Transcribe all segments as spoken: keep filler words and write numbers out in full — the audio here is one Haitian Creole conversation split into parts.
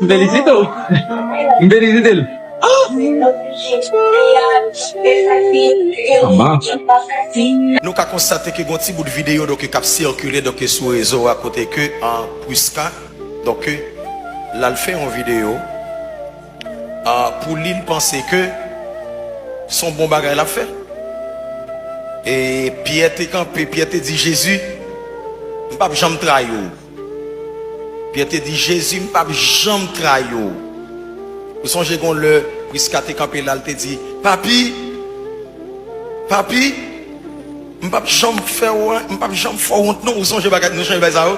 M felisite w. M felisite l. Anba. Nou ka konstate ke gon ti bout videyo donk k ap sikile donk sou rezo a kote ke an Prisca donk l al fè yon videyo. Ah, pou li, l panse ke se yon bon bagay l ap fè. E Pyè te kanpe, Pyè te di, Jezi, m p ap janm trayi w. Pyè te di, Jezi, m p ap janm trayi w. Ou sonje gon lè Priska te kanpe la, l te di, Papi, Papi, m p ap janm fè w, m p ap janm fè w wont non. Ou sonje bagay, nou sonje bagay sa yo?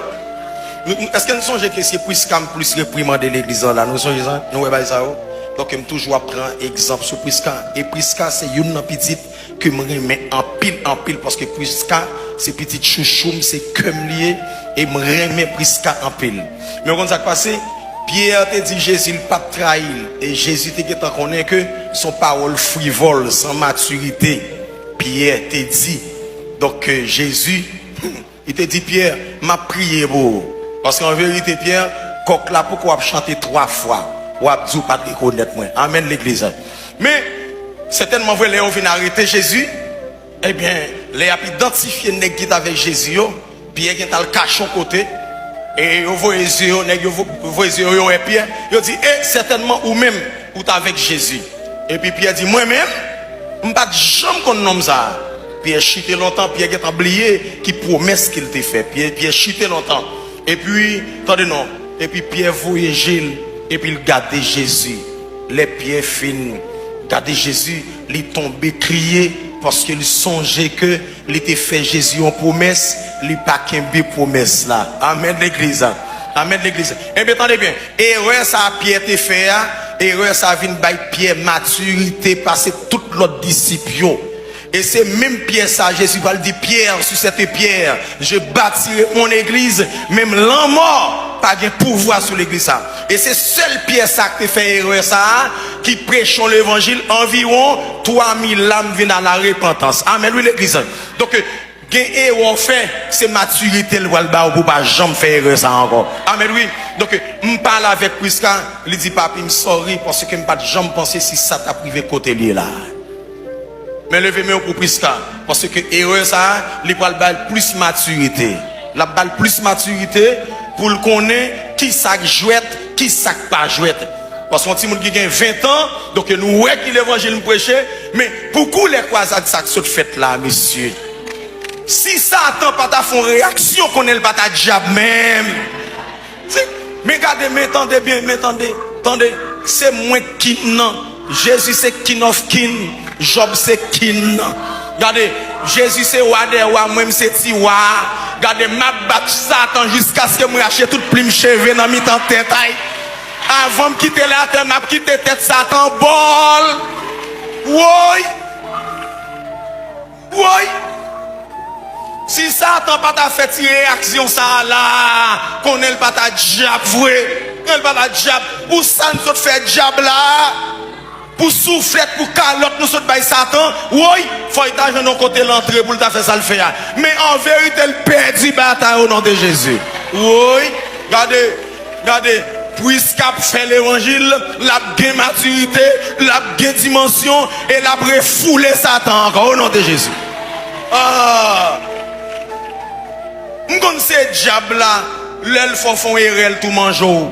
Nou, nou, èske nou sonje ke se Priska m plis reprimande legliz lan la? Nou sonje sa? Nou wè bagay sa yo? Donk, m toujou ap pran egzanp sou Priska. E Priska se youn nan pitit ke m renmen anpil, anpil, paske Priska se pitit chouchou m, se kè m li ye, e m renmen Priska anpil. Men w konn sa k pase? Pyè te di Jezi l p ap trayi l, e Jezi te gentan konnen ke se yon pawòl frivòl, san matirite. Pyè te di. Donk, Jezi, li te di Pyè, m ap priye pou ou. Paske an verite, Pyè, kòk la poko ap chante twa fwa, w ap di w pa t rekonèt mwen. Amèn, legliz. Men, sètènman vre, lè yo vin arete Jezi, ebyen, lè y ap idantifye nèg ki t avèk Jezi yo, Pyè gentan al kache yon kote, e yo voye zye yo, nèg yo vo- voye zye yo, yo wè Pyè, yo di, e, sètènman ou menm, ou t avèk Jezi. Epi Pyè di, mwen menm, m pa t janm konn nonm sa a. Pyè chite lontan, Pyè gentan bliye ki pwomès ke l te fè. Pyè, Pyè chite lontan. Epi, tande non, epi Pyè voye je l, epi l gade Jezi. Lè Pyè fin gade Jezi, li tonbe kriye, paske li sonje ke li te fè Jezi yon pwomès, li pa kenbe pwomès la. Amèn, legliz. Amèn, legliz. Ebyen, tande byen, erè sa a Pyè te fè a, erè sa a vin bay Pyè matirite pase tout lòt disip yo. E se menm Pyè sa a Jezi pral di, Pierre, sur cette pierre, je bâtirai mon église, menm lanmò pa gen pouvwa sou legliz sa a. E se sèl Pyè sa a ki te fè erè sa a, ki preche yon levanjil anviwon twa mil lam vin a la repantans. Amèn, wi, legliz. Donk, gen erè w fè, se matirite l pral ba w pou w pa janm fè erè sa a ankò. Amèn, wi. Donk, m pale avèk Priska, li di, Papi, m sorry, paske m pa t janm panse si sa t ap rive kote l ye la. Men leve men w pou Priska, paske erè sa a, li pral ba l plis matirite. L ap ba l plis matirite pou l konnen ki sa k jwèt, ki sa k pa jwèt. Paske yon timoun ki gen ven tan, donk nou wè ki levanjil m preche, men pou koulè kwazad sa k sot fèt la, mesye. Si Satan pa ta fè yon reyaksyon, konnen l pa ta dyab menm. Se, men gade, men tande byen, men tande, tande. Se mwen k king nan. Jezi se King of King. Jòb se king nan. Gade, Jezi se wa dè wa, mwen m se ti wa. Gade, m ap bat Satan jiskaske m rache tout plim cheve nan mitan tèt ay. Avan m kite latè, m ap kite tèt Satan bòl. Woy! Woy! Si Satan pa ta fè ti reyaksyon sa a la, konnen l pa ta dyab vre. Konnen l pa ta dyab. Pou sa n sot fè dyab la, pou souflèt, pou kalòt nou sot bay Satan, woy, fò l ta jwenn yon kote l antre pou l ta fè sa l fè a. Men an verite, l pèdi batay o non de Jezi. Woy, gade. Gade, Priska ap fè levanjil, l ap gen matirite, l ap gen dimansyon, e l ap refoule Satan ankò, o non de Jezi. Ah! M konn se dyab la, lè l fè w fè yon erè, l tou manje w.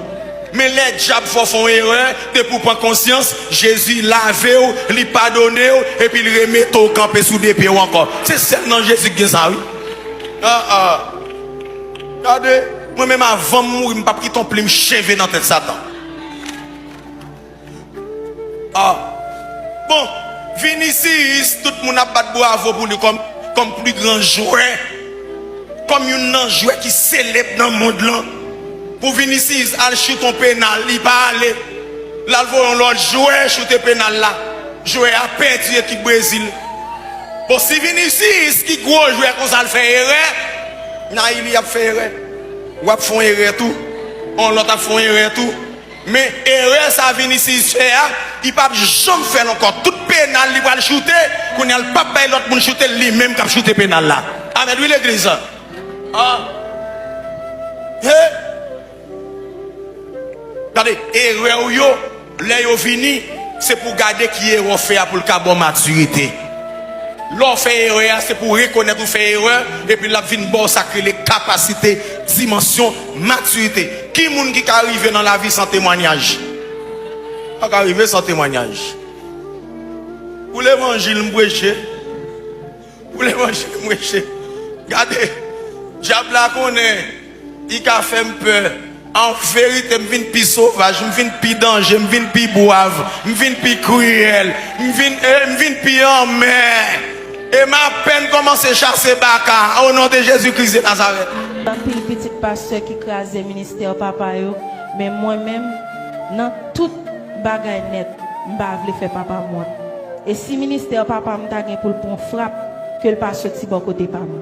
Men lè dyab fè w fè yon erè, depi w pran konsyans, Jezi lave w, li padone w, epi l remete w kanpe sou de pye w ankò. Se sèl nan Jezi k gen sa, wi. Ah, ah. Gade, mwen menm avan m mouri, m p ap kite yon plim cheve nan tèt Satan. Ah. Bon, Vinicius, tout moun ap bat bravo pou li kòm, kòm pli gran jwè, kòm youn nan jwè ki selèb nan mond lan. Pou Vinicius al choute yon penal, li pa ale. L al voye yon lòt jwè choute penal la. Jwè a pèdi ekip Brezil. Bon, si Vinicius ki gwo jwè konsa l fè erè, Naïli ap fè erè. W ap fè yon erè tou. Yon lòt ap fè yon erè tou. Men erè sa Vinicius fè a, li p ap janm fè l ankò. Tout penal li pral choute, kounye a l p ap bay lòt moun choute l, li menm k ap choute penal la. Amèn wi legliz. Ah. He. Gade, erè w yo, lè yo vini, se pou w gade ki erè w fè a pou l ka ba w matirite. Lè w fè erè a, se pou w rekonèt ou fè erè, epi l ap vin ba w sa k rele kapasite, dimansyon, matirite. Ki moun ki ka rive nan lavi san temwanyaj? Pa ka rive san temwanyaj. Pou levanjil m preche, pou levanjil m preche. Gade, dyab la konnen li ka fè m pè. An verite, m vin pi sovaj, m vin pi danje, m vin pi bwav, m vin pi kriyèl, m vin, e, m vin pi anmè. E m apèn kòmanse chase baka, o non de Jezi Kris de Nazarèt. Anpil pitit pastè ki kraze ministè papa yo, men mwen menm, nan tout bagay nèt, m pa vle fè papa m wont. E si ministè papa m ta gen pou l pran frap, ke l pa soti bò kote pa m.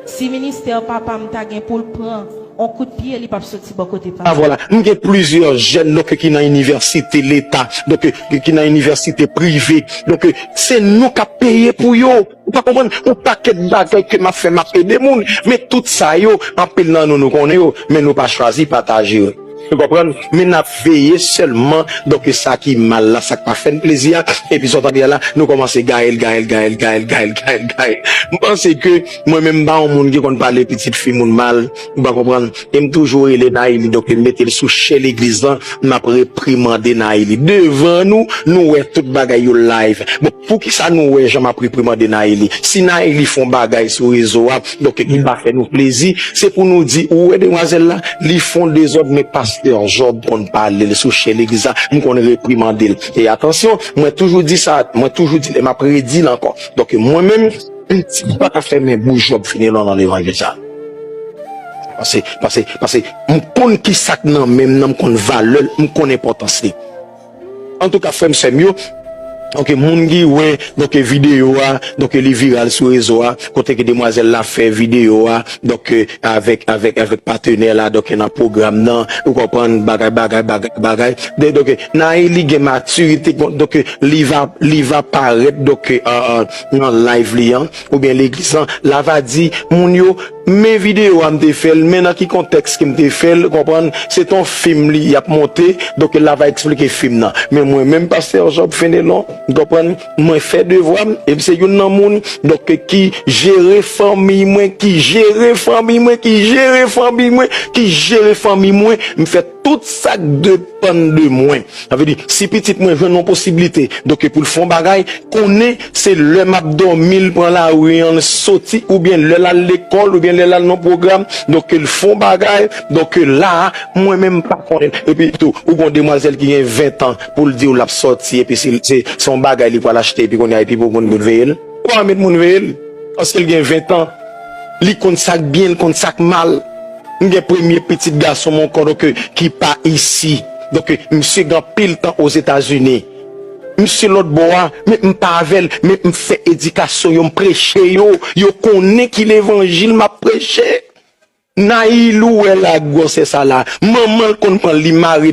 Si ministè papa m ta gen pou l pran on kout pye, li p ap soti bò kote pa m. Ah, vwala, m gen plizyè jèn, donk, ki nan inivèsite leta, donk, ki nan inivèsite prive. Donk, se nou k ap peye pou yo. Ou pa konprann? On pakèt bagay ke m ap fè, m ap ede moun. Men tout sa yo, anpil nan nou, nou konnen yo, men nou pa chwazi pataje yo. Ou konprann? Men n ap veye sèlman, donk, sa ki mal la, sa k pa fè n plezi a, epi sa w tande a la, nou kòmanse gaye l, gaye l, gaye l, gaye l, gaye l, gaye l, gaye l. M panse ke mwen menm, m pa yon moun ki konn pale pitit fi moun mal, ou pa konprann? E m toujou rele Naïli, donk, m mete l sou chè legliz lan, m ap reprimande Naïli. Devan nou, nou wè tout bagay yo live. Bon, poukisa nou wè jan m ap reprimande Naïli? Si Naïli fè yon bagay sou rezo a, donk, li pa fè nou plezi, se pou nou di, ou wè demwazèl la, li fè yon dezòd, men pastè Job konn pale l sou chè legliz la, m konn reprimande l. E atansyon, mwen toujou di sa, mwen toujou di l, e m ap redi l ankò. Donk, mwen menm, m di, m pa ka fèmen bouch Job Fenelon nan levanjil sa. Pase, pase, pase, m konn ki sa k nan men m nan, m konn valè l, m konn enpòtans li. Antouka, frè m, sè m yo, donk, moun ki wè, donk, videyo a, donk, li viral sou rezo a, kote ke demwazèl la fè videyo a, donk, avèk, avèk, avèk patenè la, donk, nan pwogram nan, ou konprann, bagay, bagay, bagay, bagay. De, donk, Naïli gen matirite, donk, li va, li va parèt, donk, euh, euh, nan live li an, oubyen legliz lan, la va di, moun yo, men videyo a m te fè l, men nan ki kontèks ke m te fè l, konprann, se t on fim li y ap monte, donk, la va eksplike fim nan. Men mwen menm, pastè Job Fenelon, konprann, mwen fè devwa m, e m se youn nan moun, donk, ki jere fanmi mwen, ki jere fanmi mwen, ki jere fanmi mwen, ki jere fanmi mwen, m fè tout sa k depann de mwen. Sa vle di, si pitit mwen jwenn yon posiblite, donk, pou l fè yon bagay, konnen se lè m ap dòmi, l pran lari an, l soti, oubyen lè l al lekòl, oubyen lè l al nan pwogram, donk, l fè yon bagay, donk, la a, mwen menm m pa konnen. Epi tou, ou gon demwazèl ki gen ven tan pou l di w l ap sòti, epi se, se, se yon bagay li pral achte, epi kounye a, epi pou moun, moun veye l. Ou pa met moun veye l, paske l gen ven tan, li konn sa k byen, li konn sa k mal. M gen premye pitit gason m ankò, donk, ki pa isi. Donk, misye gen anpil tan Ozetazini. Misye lòt bò a, men m pa avè l, men m fè edikasyon yo, m preche yo, yo konnen ki levanjil m ap preche. Naïli ou wè la gwosè sa la, manman l konn pran l, li mare